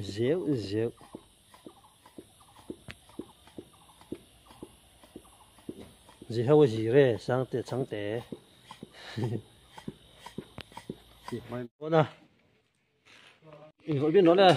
Zéu zéu gì hao gì re sang te chang te nè gọi biết nó nè.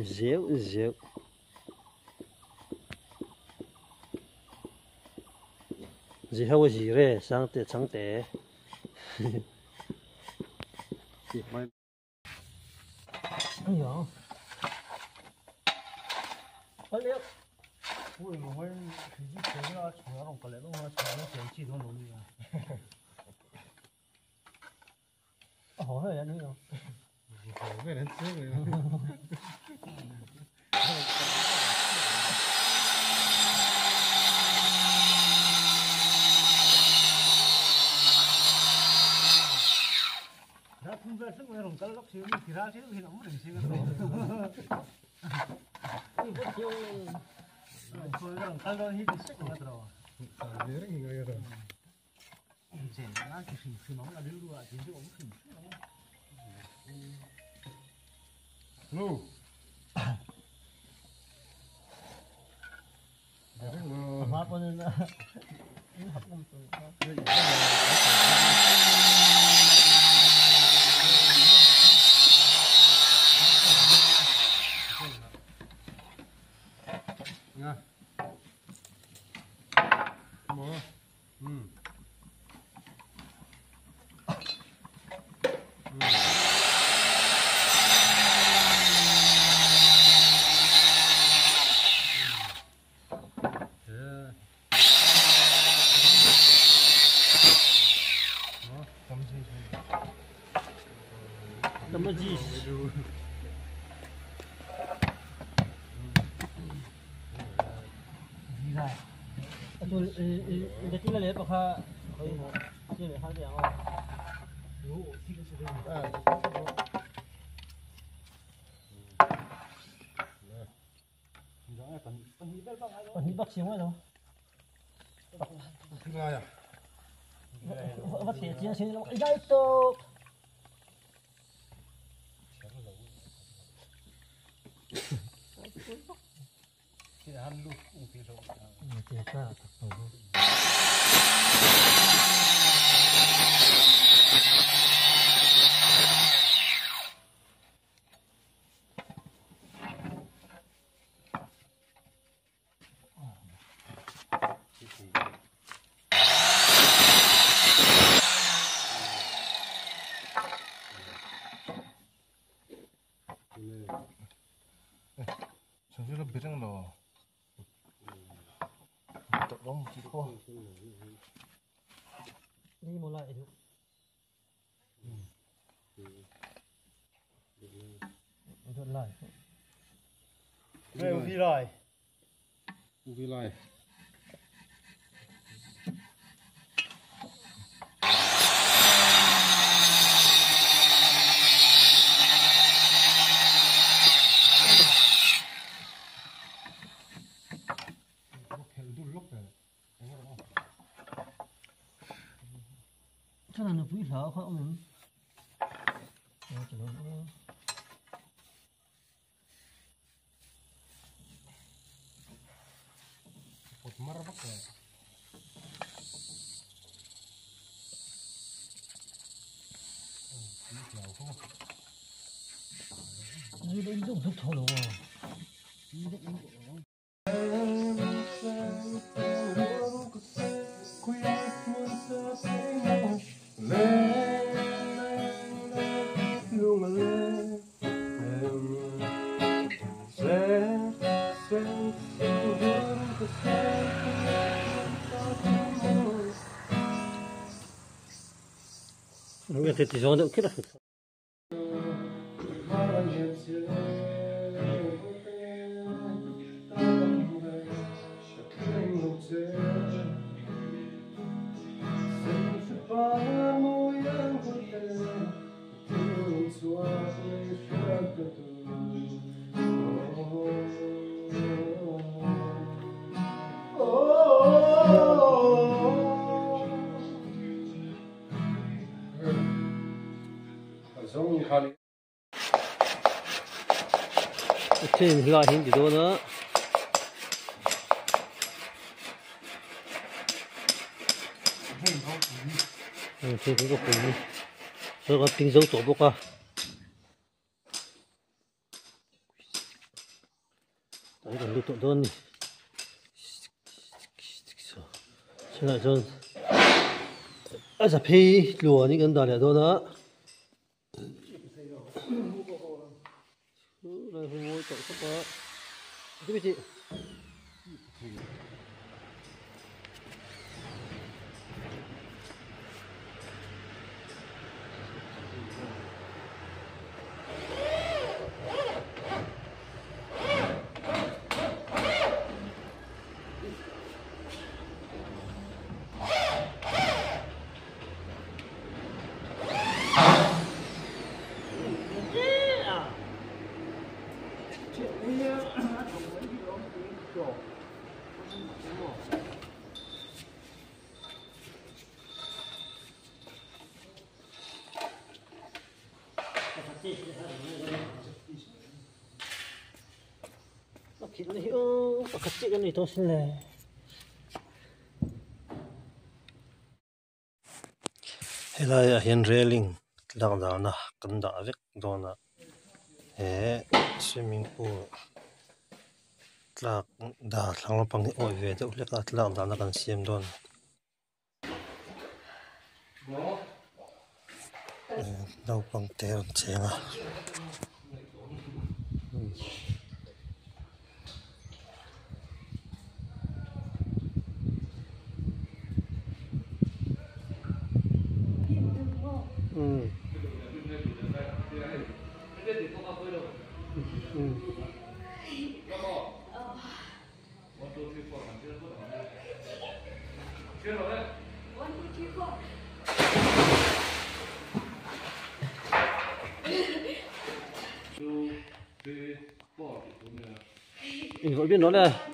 Zéu zéu gì hao gì re sang te chang te. Pahnih bak siam ngai lo. Va teh chiang sin lo. I dai tawp. Trên loại hình thì đâu nữa. Trên cũng có cùng. Rồi có tiếng dấu tổ bốc à. Đấy còn lưu tổ đơn này. Trên lại rồi. À giờ phi lùa những cái đàn này đâu nữa. Helai ah hian railing tlak dahna kan dah vek dawn a he swimming pool tlak dah thlang lampang hi awih ve deuh hlek a tlak dahna kan siam dawn naupang te a rawn cheng a. Gọi biết nó là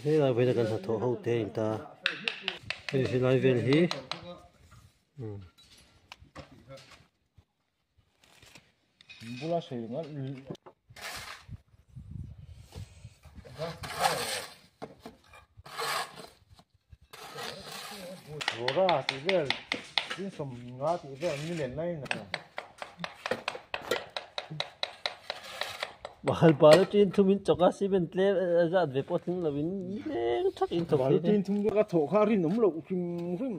Helai vawiin a kan hnathawh ho te a inta hei helai vel hi Bahal pala tin thum in chawk a cement tlem a zat ve pawh tling lo in leng thak in thawk thei tin thum ka thawh kha rin awm loh hrim hrim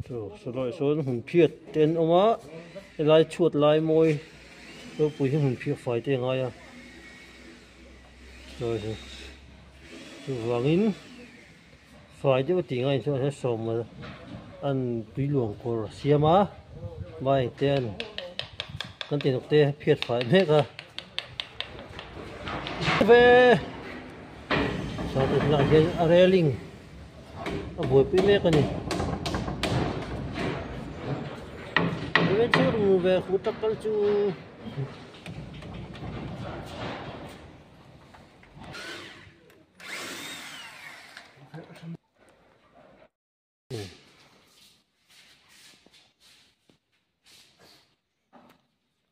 Chu saw sawn hmun phiat te an awm a helai chhuat lai mawi ropui hi hmun phiat fai te a ngai a chuvangin fai deuh a tih ngaiin chuan he sawma an tui luang kawr a siam a bike te an kan tih nawk te phiat fai mek a ve tunah hian a railing a buaipui mek a ni ve hu tak kal chu.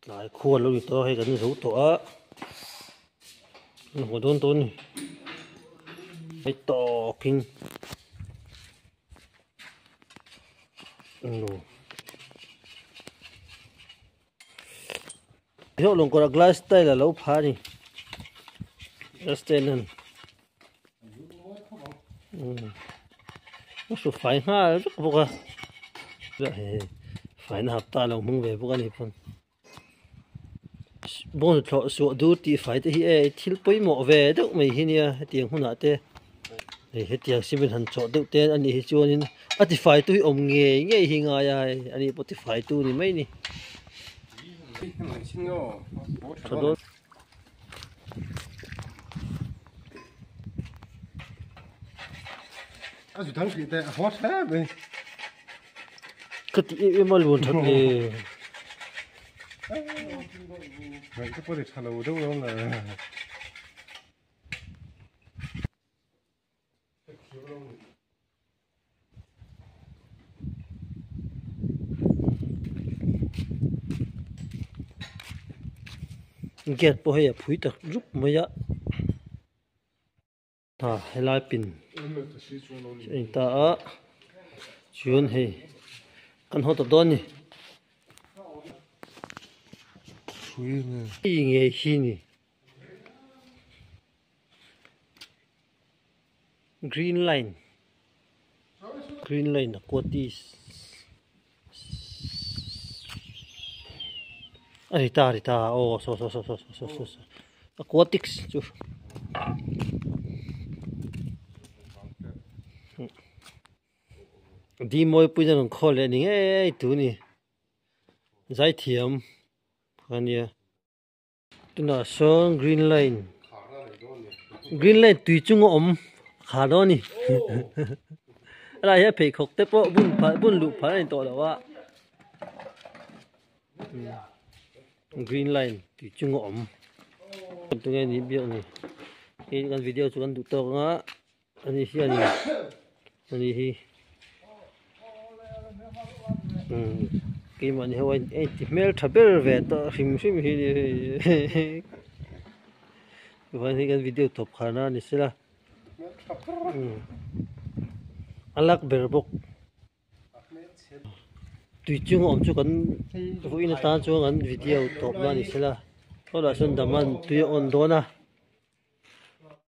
Tlai khuan lo ni tawh a hei kan zo tawh a kan haw dawn tawh a ni hei tawkin Heuh lawng kawrah glass tile a lo pha a ni glass tile an a hru fai nghal vek bawk a faina hapta a lo hmang ve bawk a ni pawn bawng thlawh suah dur tih fai te hi e thil pawimawh ve deuh mai hi nia hetiang hunah te hei hetiang cement han chawh deuh te a nih hi chuanin a tifai tu hi awm ngei ngei hi ngai a hei ani pawh tifai tu ni mai ni. Tha dawn. A zu thang tih te a hot hle mai. Ka ti em em a luan that le. Ngaih te pawh ni tha lo deuh lo la. Gate pawh hei a phui tak rup mai a ha helai pin a ni ta a chuan hei kan haw ta dawn a ni hei ngei hi ni. Green line green line aquatis a ri ta a ri ta aw saw saw saw saw saw saw saw aquatics chu. Di mawi pui na rawn khawl leh ni ngei tu ni zaithiam a nia tunah sawn green line green line tui chunga awm khar dawn a ni helai hian pheikhawk te pawh bun phah bun luh phah a ni tawh lo a green line tui chunga awm tunge ni biak ni hei kan video chu kan duh tawk anga. Ani hianin ani hi umm keimahni ho a inti hmel tha ber ve tawh hrim hrim hi ni hei chuan hei kan video tawp khan a ni sela umm a lak ber bawk tui chunga awm chu kan vawiin atan chuan kan video tawp na a ni sela hawlah sawn daman tui a awn dawn a.